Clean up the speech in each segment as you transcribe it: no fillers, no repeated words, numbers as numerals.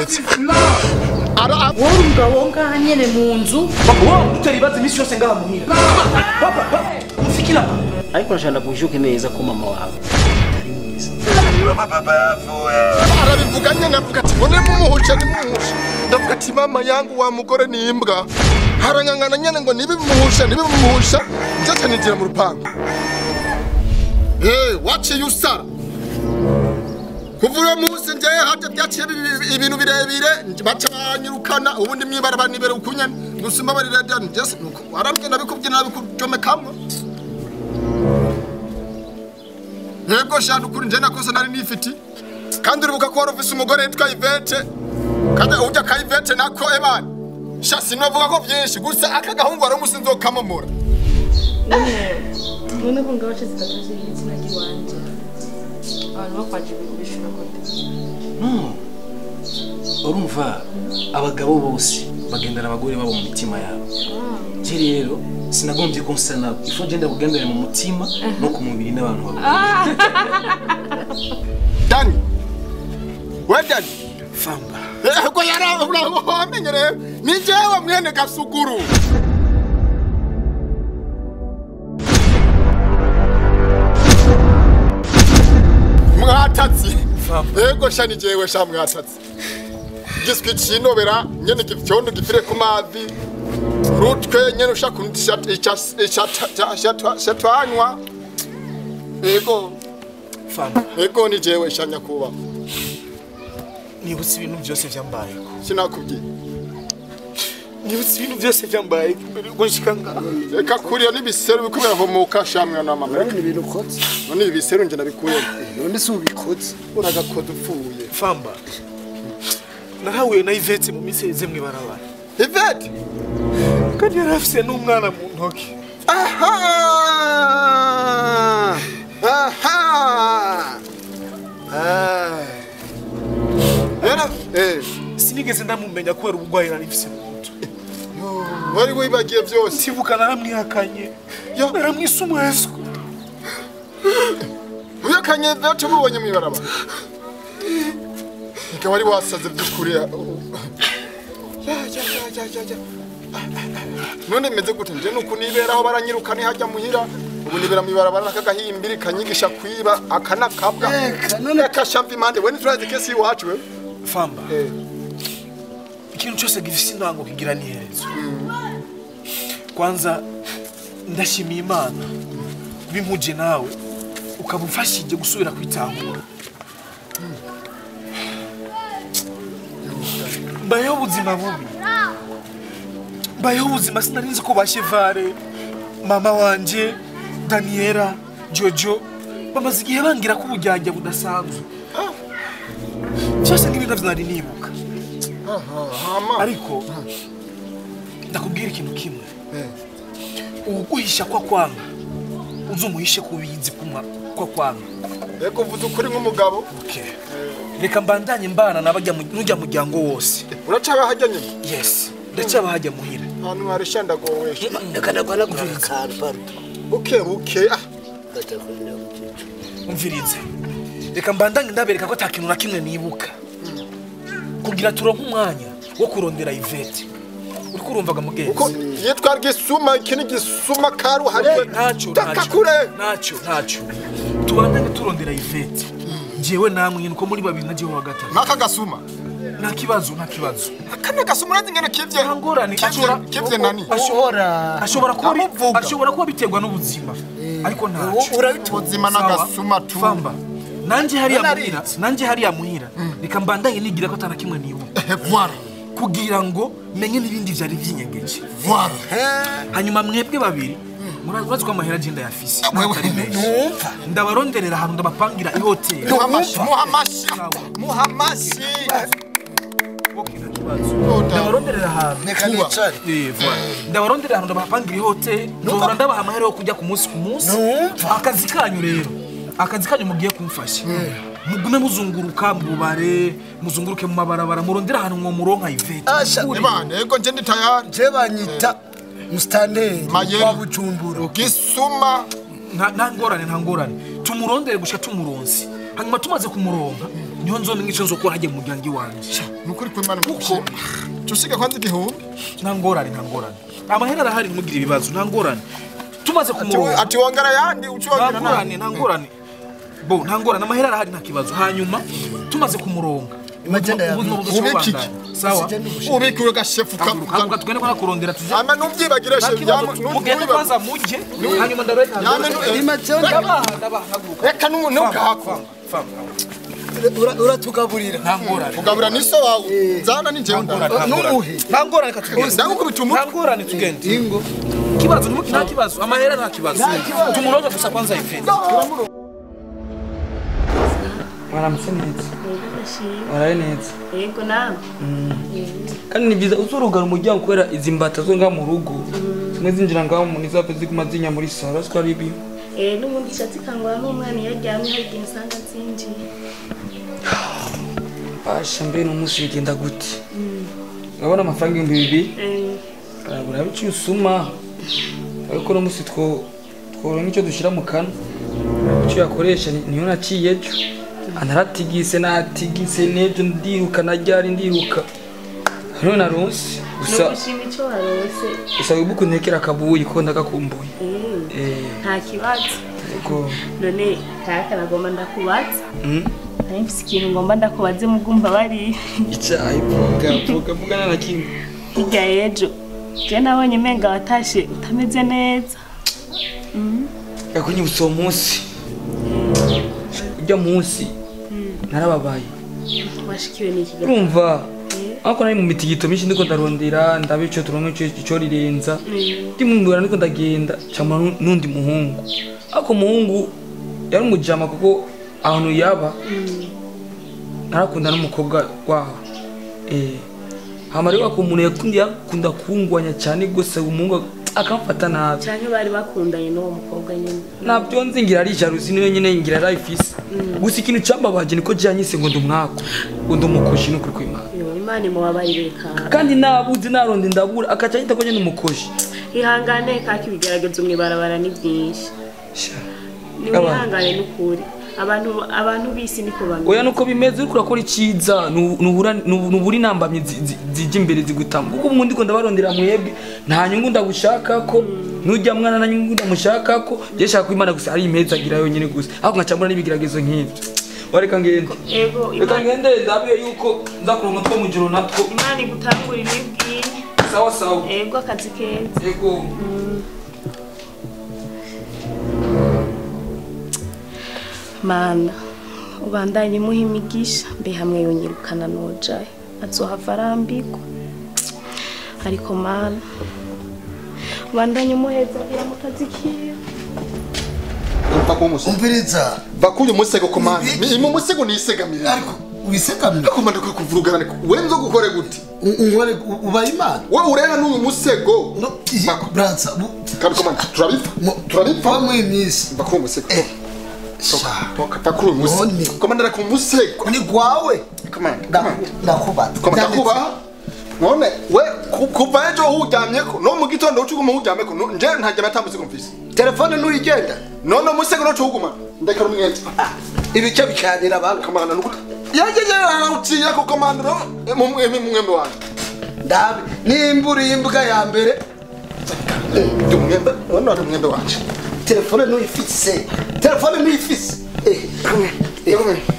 Yarasaze. Wowe umugabo ngaha nyene mu nzu. Papa, utari ibaze imisi yose ngaha muhira. Papa, papa, mfikira. Ariko nashaka kujuke neza ko mama wawe atari mwiza. Arabivuga nyene avuga ati none mumuhusha nimuhusha. Ndavuga ati mama yangu wa mugore ni imbwa. Harangangana nyene ngo nibimuhusha nibimuhusha. Nzatanijira mu rupangu. Eh, waciye usara. Kuva uyo munsi njyewe haje byaciye ibintu birebire baca banyirukana ubundi mwibarabara nibere ukunyene gusumba barira dani just nuko arambye nabikubye nabikujomekamwe. Yego shana ukuri nje nakosa nari nifiti kandi uribuka ko wari ufise umugore yitwa Yvette kandi ujya ka Yvette nako ebana sha sinovuga ko byinshi gusa aka gahungu wari umusinzo kamomora. None ko ngabace zitataje igitsina giwanje abantu bakwaje bishura kote. No. Urumva abagabo bose bagendana abagore babo mu mitima yabo. Je rero sinagombye ko nsa nabo. Ifo genda kugendera mu mutima no ku mubiri n'abantu babiri. Dani. We Dani. Famba. Ko yara uramenye rero. Ni jewe mwene Gasuguru. Mwatatsi. Yego shani jewe sha mwatatsi. Giswi cinobera nyene gifyondo gifire ku mavi. Rutwe nyene ushaka ishatwanywa. Yego. Famba. Yego ni jewe sha nyakuba. Nibutse ibintu byose byambayeko. Sinakubwiye. Nibutse ibintu byose byambayeko mbere yuko nshika ngaha. Reka kuriya n'ibiseru biko birahomoka sha mwana wa mama. None ibintu ukotse. None ibiseru nje nabikuyemo. None si ubikotse. Uragakoda upfuye. Famba. Narahuye na Yvette mu minsi iheze mw'ibarabara. Yvette? Kandi yari afise n'umwana mu ntoki. Aha! Aha! Ah. Era sinigeze ndamumenya kubera ubugwayi nari mfise mu mutwe. Wari wibagiye byose. Sibuka naramwihakanye. Naramwise umweswa. Wihakanye Yvette mubonye mw'ibarabara. Ika wari wasaze by'ukuri. Ya ya ya ya ya. None meze gute nje nuko niberaho baranyirukana hajya muhira ubu nibera mwibarabara nakagahimbiri kanyigisha kwiba akanakabwa. None akashamva impande we niturazi kesi iwacu we. Famba. Ikintu cyose gifise intango kigira niherezo. Kwanza ndashimiye Imana bimpuje nawe ukaba umfashije gusubira kwitahura. Mbayeho ubuzima bubi. Mbayeho ubuzima sinari ko bashevare mama wanje Daniela Jojo bamaze igihe bangira ko ubujyajya budasanzwe. Cyose nk'ibintu nari nibuka. Ariko ndakubwira ikintu kimwe. Uguhisha kwa kwanga uzumuhishe kubizi kumwa kwa kwanga. Yego mvuze ukuri nk'umugabo. Okay. Reka mbandanye mbana nabajya nujya mujyango wose. Uracaba hajya nyine? Yes. Ndacaba hajya muhira. Ahantu haresha ndagowesha. Ndakana kukantu pardon. Buke buke. Umvirize. Reka mbandanye ndabereka ko atakintu na kimwe nibuka. Kugira turonke umwanya wo kurondera Yvette. Uriko urumvaga mugenzi. Uko yitwa gisuma iki ni gisuma karu hariwe. Ntacyo ntacyo. Ntacyo. Tubandanye turondera Yvette. Jewe namwe nuko muri babiri na jewe wa gatatu. Naka gasuma. Nta kibazo nta kibazo. Akana gasuma urazi ngene kivye. Ngorane kivye nani? Ashobora kuba ashobora kuba biterwa n'ubuzima. Ariko ntacyo. Urabituzima na gasuma tu. Famba. Nanje hariya muhira, nanje hariya muhira. Reka mbandanye nigira ko atana kimwe nibuka. Voilà. Kugira ngo menye n'ibindi vyari vyinyengeje. Voilà. Hanyuma mwebwe babiri murazi ko amahera agenda yafise. Numva. Ndabaronderera ahantu ndabapangira ihoteli. Muhamashi. Muhamashi. Ndabaronderera ahantu. Reka nicare. Voilà. Ndabaronderera ahantu ndabapangira ihoteli. Nzora ndabaha amahera yo kujya ku munsi ku munsi. Numva. Akazi kanyu rero. Akazi kanyu mugiye kumfasha. Mugume muzunguruka mu bubare, muzunguruke mu mabarabara, murondera ahantu mwo muronka Yvette. Asha, Imana, yego nje ndi tayari. Je banyita mustanderi wa Bujumbura. Gisuma nta ngorane nta ngorane. Tumurondere gushika tumuronse. Hanyuma tumaze kumuronka niho nzomenya ico nzokora hagiye mu muryango iwanje. Nukuri kw'Imana kuko tusiga kwanza igihumbi. Nta ngorane nta ngorane. Amahera arahari ntimugire ibibazo nta ngorane. Tumaze kumuronka ati wongera yandi uciwongera nta ngorane nta ngorane. Bo nta ngorane amahera arahari nta kibazo. Hanyuma tumaze kumuronka ubiki sawa ubiki ugashefu kabuka tugende kwa kurondera tuje ama numvyibagira shefu mugende kwanza muje hanyuma ndabereka ndabaha haguruka reka nugahako uratugaburira nta ngorane kugaburira niso wawe nzana ni jewe numuhe nta ngorane katugende ndagukubita umutwe nta ngorane tugende ingo kibazo numuki nta kibazo amahera nta kibazo tumuronke gusa kwanza ifete. Mwaramutse neza. Waraye neza. Yego nawe. Kandi ni byiza uzurugara umuryango kubera izi mbata zo ngaha mu rugo. Zimwe zinjira ngaho mu nizapfe ziguma zinya muri saro siko ari bi. N'ubundi ishatsi kangwa n'umwana iyo aryamye hari igihe usanga zinjiye. Basha mbe n'umunsi bigenda gute? Urabona amafaranga 2000? Arabura bici usuma. Ariko no musi tworonka icyo dushira mu kanwa. Icyo yakoresha niyo naciye ejo. Anaratigise natigise nejo ndiruka najyari ndiruka. None naronse gusa nugushima ico waronse. Gusa wibuke untekera akabuyi ko ndagakumbuye. Nta kibazo. Yego. None kaka nagomba ndakubaza. Nari mfise ikintu ngomba ndakubaze mugumva bari. Icayi vuga vuga na kimwe. Hirya ejo je nabonye menga watashe utameze neza. Yakunyibutsa uwo munsi. Ujya munsi narababaye. Washikiwe n'iki? Urumva ariko nari mu mitigito myinshi ndiko ndarondera ndabico turonke ico rirenza. Ndimumbura ndiko ndagenda camura n'undi muhungu. Ariko muhungu yari umujama kuko ahantu yaba narakunda n'umukobwa waho. Hama rero ko umuntu yakunda kungwanya cyane gose umuhungu akamfata nabi. Cyane bari bakundanye n'uwo mukobwa nyene. Nabyo nzi ngira ari jalousie niyo nyene ngira arayifise. Gusa ikintu cambabaje niko janyise ngo ndumwako. Ngo ndumukoshi n'ukuri kw'Imana. Imana imubabarire ka. Kandi nabuze naronde ndabura akaca yita ko nyene umukoshi. Ihangane kaka ibigeragezo mwibarabara ni byinshi. Ni wihangane n'ukuri. Abantu bisi niko bameze. Oya nuko bimeze uriko urakora iciza nuhura nuburi nambamye zije imbere zigutamba. Kuko ubu ndiko ndabarondera mwebwe nta nyungu ndagushaka ko nujya mwana na nyungu ndamushaka ko je shaka kwimana gusa ari impeza agira yonyene gusa. Aho nkacambura n'ibigeragezo nk'ivyo. Wareka ngende. Ego Reka ngende ndabiye yuko nzakuronka two mujoro natwo. Imana igutangurira ibwiye. Sawa sawa. Ego akazi keza. Ego. Mana ubandanye muha imigisha mbe hamwe yonyirukana nojaye azohava arambikwa ariko mana ubandanye umuheza agira mu kazi kiwe. Umviriza bakuye umusego komanda mu musego nisegamira ariko wisegamira komanda kuri kuvurugana we nzo gukore gute unkore ubaye Imana we urera n'uyu musego no branza kandi komanda turabipfa mu imisi bakuye umusego Toka umusego komanda ku musego ni gwawe komanda ndakubata komanda kuba none we kuva ejo huryamyeko no mu gitondo ucuguma huryamyeko nje ntajya batambutse mfise telefone nuyigenda none umusego no cuguma ndeka rumwete ibice bikanira abantu komanda nuko yajeje uciye ko komanda mu mwembe wanje ndabe nimbura imbwa ya mbere ndumwembe none ari umwembe wanje telefone nuyifise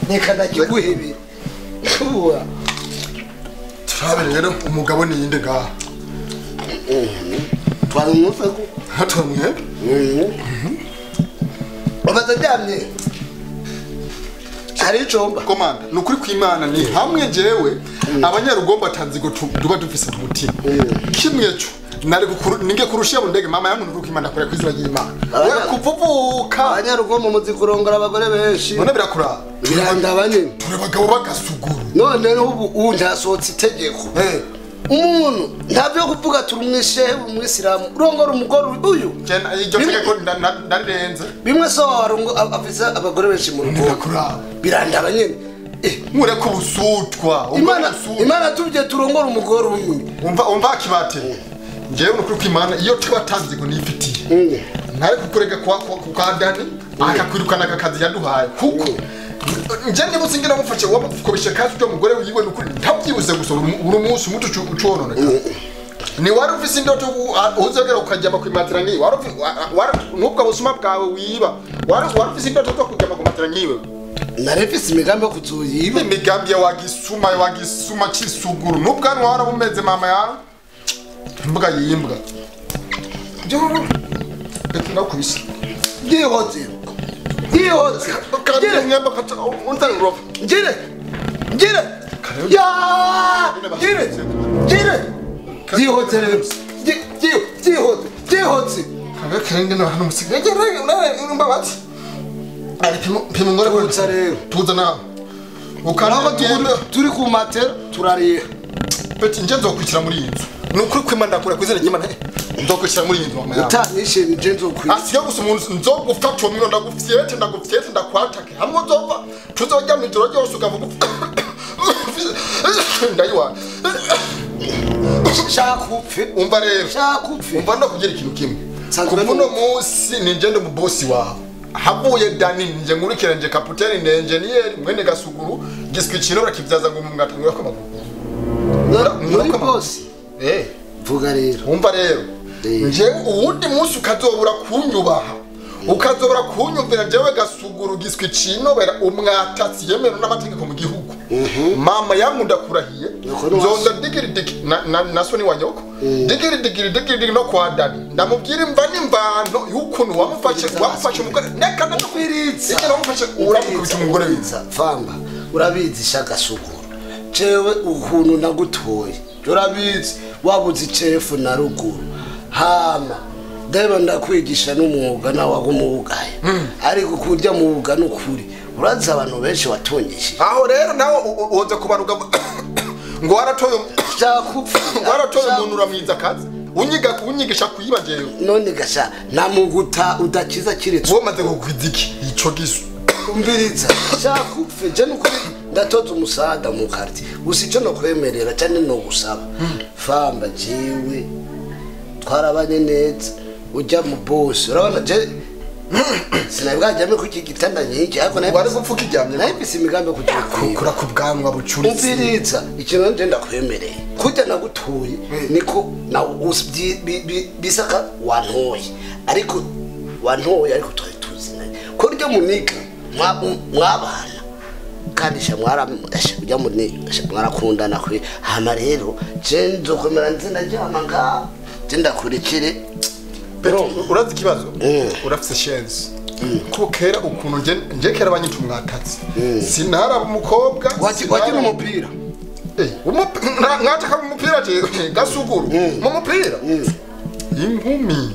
neka ndakiguhebera kuwa turabe rero umugabo ni yinde ngaha twari umusego hatumwe bazaryamye hari icomba komanda nukuri kw'Imana ni hamwe jewe abanyarugomba atanzigo tuba dufise mu mutima kimwe cyo nari ninge kurushia mu ndege mama yangu nukuri kw'Imana akora kwizira y'Imana we kuvuvuka abanyarugomba muzi kurongora abagore benshi none birakura birandaba nyene turi abagabo bagasuguru none ubu ntasohotse itegeko umuntu ntavyo kuvuga turi umwishehe umwisilamu urongora umugore uyu iryo tegeko ndarirenze bimwe so warungo afise abagore benshi mu rugo birandaba nyene mureko ubusutwa Imana tubye turongora umugore umwe umva kibate njewe nukuri kw'Imana iyo tubatanze ngo nifitiye ntari kukurega kwa Dani akakwirukana akazi yaduhaye kuko Nje nibutse ngira mufashe wamukobesha kazi cyo mugore wiwe nukuri ntabyibuze gusa uri umunsi muto ucononeka. Ni wari ufise indoto uzogera ukajyama ku matera ngiyi wari nubwo busuma bwawe wiba wari ufise indoto zo kujyama ku matera ngiyi wewe. Narefise imigambi yo kuzoyiba. Imigambi ya wagisuma cisuguru nubwanwa warabumeze mama yawe. Imbuga yimbwa. Byo nakubise. Gihoze. Gihoze. Kandi nyamba kata untanro. Ngire. Ngire. Ya! Ngire. Ngire. Gihoze rero. Gihoze. Gihoze. Kabe karenge no hano musiga. Ngire mbabazi. Ari pimo ngore ko rero. Tuza na. Ukaraba turi ku matera turariha. Peti nje nzokwikira muri iyi nzu. Nukuri kwima ndakura kwizera ry'Imana. Nzokwikira muri iyi nzu mama yawe. Utanishe nje nzokwikira. Asiyo gusa umuntu nzogufata uwo mwino ndagufyete ndagufyete ndakwatake. Hamwe nzova tuzojya mu ijoro ryose ukavuga ndayiwa. Shaka upfe. Umva rero. Shaka upfe. Umva ndakugira ikintu kimwe. Kuva uno munsi ni nje ndi mu boss wawe. Havuye Dani nje nkurikira nje kapiteni ne engineer mwene gasuguru giswikiro rakivyaza ngo mwatangura ko maguru. Muri boss. Vuga rero. Umva rero. Nje uwundi munsi ukazobura kunyubaha. Ukazobura kunyumvira jewe gasuguru giswikino bera umwatatsi yemewe n'amategeko mu gihugu. Mama yankunda kurahiye. Nzonda digiri digi na soni wa nyoko. Digiri digiri digiri no kwa Dani. Ndamubwira imva n'imvano y'ukuntu wamufashe umugore. Neka ndakwiritse. Icyo wamufashe uramukubita umugore wiza. Famba urabizi shaka suguru. Jewe ukuntu nagutoye. Urabizi wabuze icefu na ruguru. Hama ndeba ndakwigisha n'umwuga nawe wagumugaye. Ariko kurya muga n'ukuri. Urazi abantu benshi watungishije. Aho rero nawe uhoze kubaruga ngo waratoye shakupfa. Ngo waratoye umuntu uramwiza kazi. Unyiga unyigisha kuyiba jewe. None gasha namuguta udakiza kiretse. Wowe maze kugwiza iki ico gisu. Umviriza shakupfe je n'ukuri ndatoza umusada mu quartier. Gusa ico no kwemerera cyane no gusaba. Famba jewe twarabanye neza ujya mu boss urabona je sinabwajyame ku iki gitanda nyinshi ariko nayo wari gupfuka iryamye nayo mfise imigambi kugira kura ku bwanwa bucuritse. Umviriza ikintu nje ndakwemereye kujya nagutuye niko na bisaka wantoye ariko wantoye ariko twari tuzinanye ko ryo muniga mwabana kandi sha mwara ujya muniga mwarakundana kwe hama rero je nzokomera nze ndaryama nga je ndakurikire. Urazi ikibazo urafise chance ko kera ukuntu nje kera banyita umwatatsi sinaraba umukobwa wakina umupira mwataka umupira je gasuguru mu mupira inkumi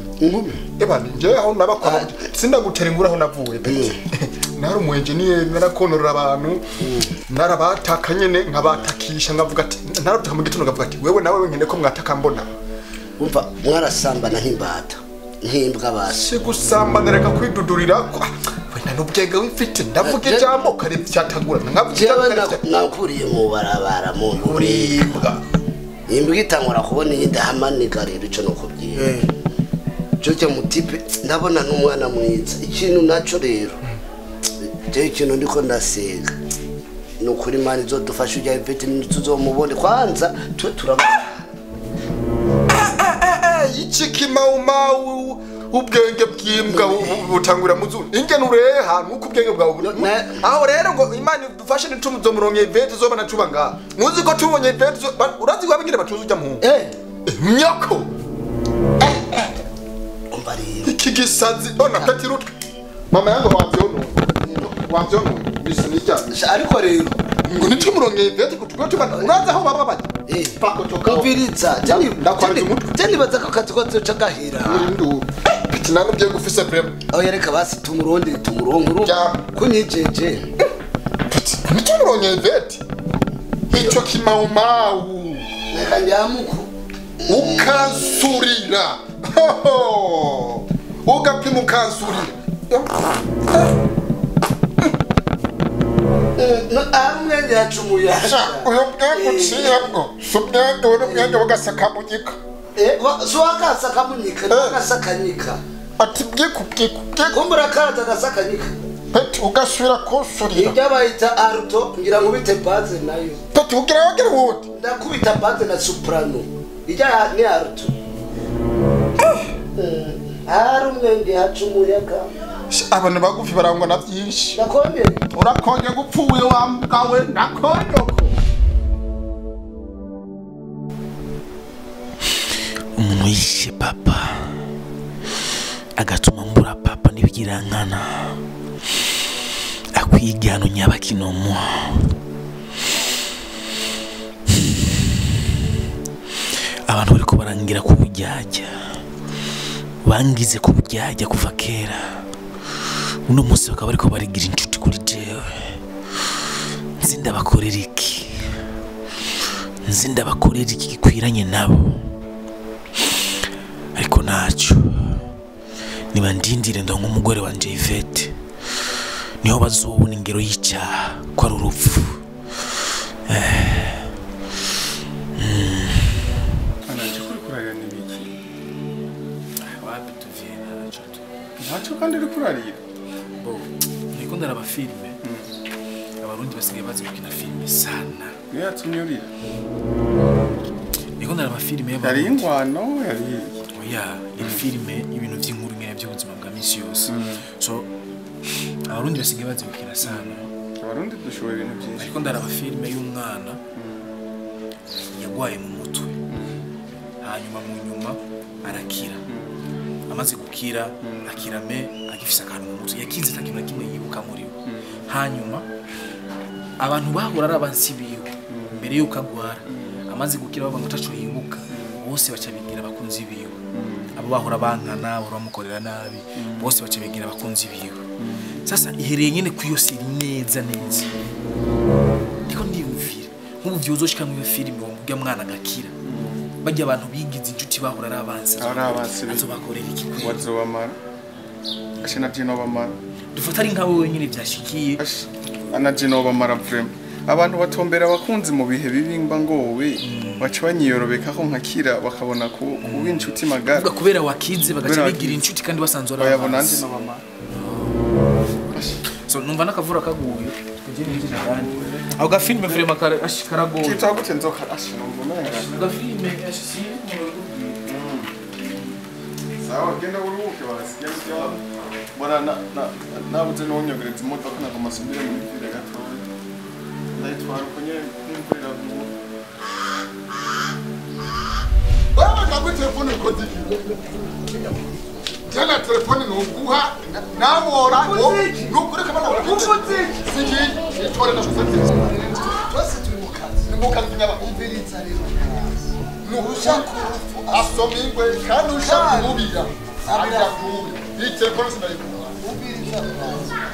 eba nje aho nabakwa sindagutera ingura aho navuye pe nari umu engineer narakonorera abantu narabataka nyene nkabatakisha nkavuga ati narabutaka mu gitondo nkavuga ati wewe nawe nkene ko mwataka mbona. Umva mwarasambana nk'imbata nkimbwa basi gusambana reka kwidudurira wena n'ubwenge wifite ndavuga ijambo kare cyatagura nkavuga nakuriye mu barabara mu uribwa imbwa itangura kubona iyindi hamanika rero ico nokubwira cyo cyo mutipe ndabona n'umwana mwiza ikintu naco rero je ikintu ndiko ndasega nukuri Imana izodufasha ujya ivete ntituzomubone kwanza twe turabona iki kimaumau ubwenge bw'imbwa butangura muzu ingene ureha nuko ubwenge bwawe aho rero ngo Imana idufashe ntitumuzomuronke ivete zoba nacuba ngaha muzi ko tubonye ivete urazi ko abingire batuzi ujya muhungu nyoko umva rero iki gisazi ona peti rutwe mama yangu wavyono bisinijya ariko rero ngo nitumuronke ivete kutuko tuba urazi aho baba bajya umviriza jeni baza ko akazi kose uca gahera peti nanubwiye gufise prema aho yareka basi tumuronde tumuronke urumva kunyijeje peti nitumuronke ivete ico kimaumau reka njyamuku ukansurira ugapima ukansurira amwe yacumuye uyu mwenge uciyemwo si umwenge uri umwenge w'agasakamunyika si uw'agasakamunyika ni uw'agasakanyika ati bwiku bwiku kumbura akaza agasakanyika Peti ugasubira kunsurira. Ijya bayita alto ngira nkubite baze nayo. Peti ugira wagira wundi. Ndakubita baze na soprano. Ijya ni alto. Hari umwenge haca umuyaga. Abantu bagufi barangwa na byinshi. Ndakongera. Urakonye gupfuye wa mbwa ndakonyoko. Umuntu yishe papa agatuma mbura papa n'ibigirankana akwigano nyabakinomo abantu bariko barangira ku bujyajya bangize ku bujyajya kuva kera uno munsi bakaba bariko barigira inshuti kuri jewe nzindabakorera iki nzindabakorera iki gikwiranye nabo ariko naco niba ndindire ndonka umugore wanje Yvette niho bazobona ingero y'icyaha ko ari urupfu. Ananje kuri kurarira nibiki? Wapi tuviye naco tu. Ntaco kandi uri kurarira. Bo, niko ndaraba filme. Abarundi basigaye bazi gukina filme sana. Niyo yatumye urira. Niko ndaraba filme y'abarundi. Yari ingwano yari oya, yari filme ibintu by'inkuru ngene by'ubuzima bwa misi yose. So abarundi basigaye bazi gukina sana. Abarundi dushoboye ibintu byinshi. Ariko ndaraba filme y'umwana yagwaye mu mutwe. Hanyuma mu nyuma arakira. Amaze gukira akirame agifise akantu mu mutwe yakize atakintu na kimwe yibuka muri we. Hanyuma abantu bahura ari abansi biwe mbere yuko agwara amaze gukira bavuga ngo taco yibuka bose baca bigira abakunzi biwe. Abo bahora bankana bahora bamukorera nabi bose baca bigira abakunzi biwe. Sasa ihereye nyene kuyo siri neza neza. Ndiko ndiyumvira nk'ubu vyozoshika mu filime wo mwana agakira. Bajya abantu bigize inshuti bahora ari abansi. Azobakorera iki kweli? Wazobamara. Ashe na Gino bamara. Dufata ari nkawe wenyine byashikiye. Ana Gino bamara vraiment. Abantu batombera abakunzi mu bihe bibi mba ngowe baca banyiyorobeka ko nkakira bakabona kuba inshuti magara. Uvuga kubera wakize bagaca bigira inshuti kandi basanzwe ari abansi. Nanje no bamara. So numva nakavura kaguye tugende ngira kandi. Ako ga filme vraiment karagoye. Kitwa gute nzoka ashi numva umenga. Ga filme ashi si Sawa genda uruhuke basigaye byo. Mbona nabuze n'uwonyogereza imodoka nagomba asubire muri ville gatoya. Ndayitwara uko nyene n'imvura iraguye. Wewe ndaguha telefone ukoze iki? Jana telefone nuguha nawora nukureka bana ukoze iki? Singi itore na shusatse. Twese turi mu kazi. Ni mu kazi nyaba. Umviriza rero. Nushaka urupfu asoma ingwe kandi ushaka kumubira. Abira kumubira. Iyi telefone sinayiguha. Umviriza.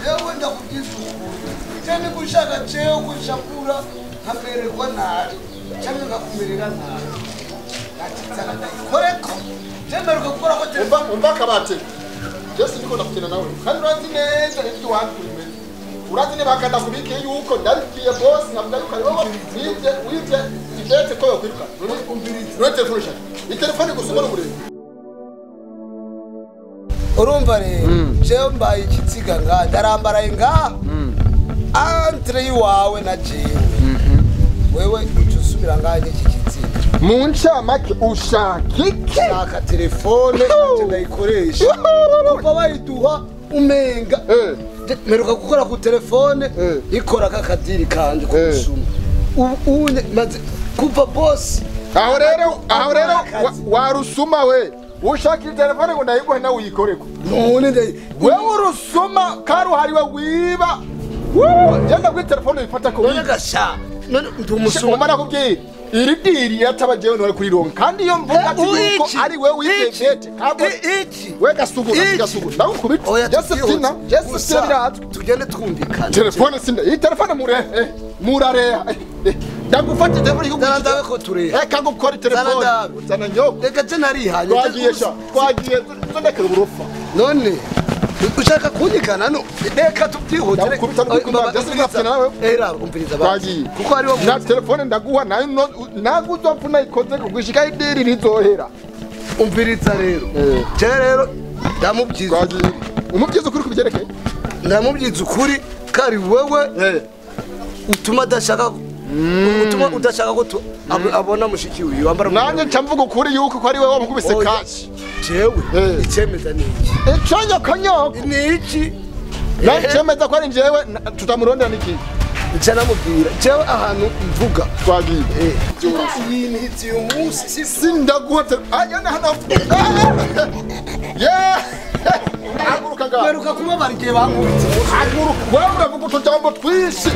Yewe ndakubwiza ukuri. Cyane gushaka ceyo gushakura nkamererwa nabi cyangwa ngakumerera nabi. Gatitsana ndayikoreko. Jemeruka gukora ko telefone umva kabate. Jesse ndiko ndakukina nawe. Kandi urazi neza ibyo wantumye. Urazi ne bakanda kubike yuko ndabibwiye boss nkavuga yuko ari wowe wivye Ivete ko yokwiruka. Umviriza. None telefone shaka. Itelefone gusoma n'umurego. Urumva rero jewe mbaye ikiziga nga ndarambaraye nga entre iwawe na jewe wewe uca usubira ngaho iki kiziga mu ncamake ushaka iki? Shaka telefone nanje ndayikoresha kuva bayiduha umenga mperuka gukora ku telefone ikora kakadiri kanje ko gusuma ubu maze kuva boss aho rero warusuma we ushaka telefone ngo ndayiguhe nawe uyikoreko none wewe urusuma karuhariwe wiba wewe jenda kuri telefone uyifata ko none gasha none ndumusuma umara kubwira iri diri yatabajewe ntore kuri ronka kandi iyo mvuga ati yuko ari wewe wivye kabwo iki we gasugura gasugura ndagukubita Jesse Tina Jesse birazwi tugende twumvikana telefone sinda iyi telefone murareha ndagufata telefone zana ndabe ko tureha reka ngukore telefone zana nyoko reka je narihanye twagiye sha twagiye tondekera uburofa none ushaka kunyikana no reka tubyihutere umviriza twagiye kuko hariho na telefone ndaguha nayo nago uzopfa unayikoze gushika idiri rizohera umviriza rero je rero ndamubyiza twagiye umubyiza ukuri kubyerekeye Ndamubwiza ukuri kari wewe utuma adashaka utuma udashaka ko abona mushiki wiwe wambara. Nanjye nca mvuga ukuri yuko ko ari wewe wamukubise kashi. Jewe icemeza ni iki? Ico nyoko ni iki? Nacemeza ko ari njyewe tutamurondera niki? Nca namubwira jewe ahantu mvuga twagiye. Iyi ni uyu munsi sindaguhatse aya na hano. Yeah! Haguruka ga. Meruka kubabara igihe bankubise. Haguruka. Wewe uravuga utujambo twinshi.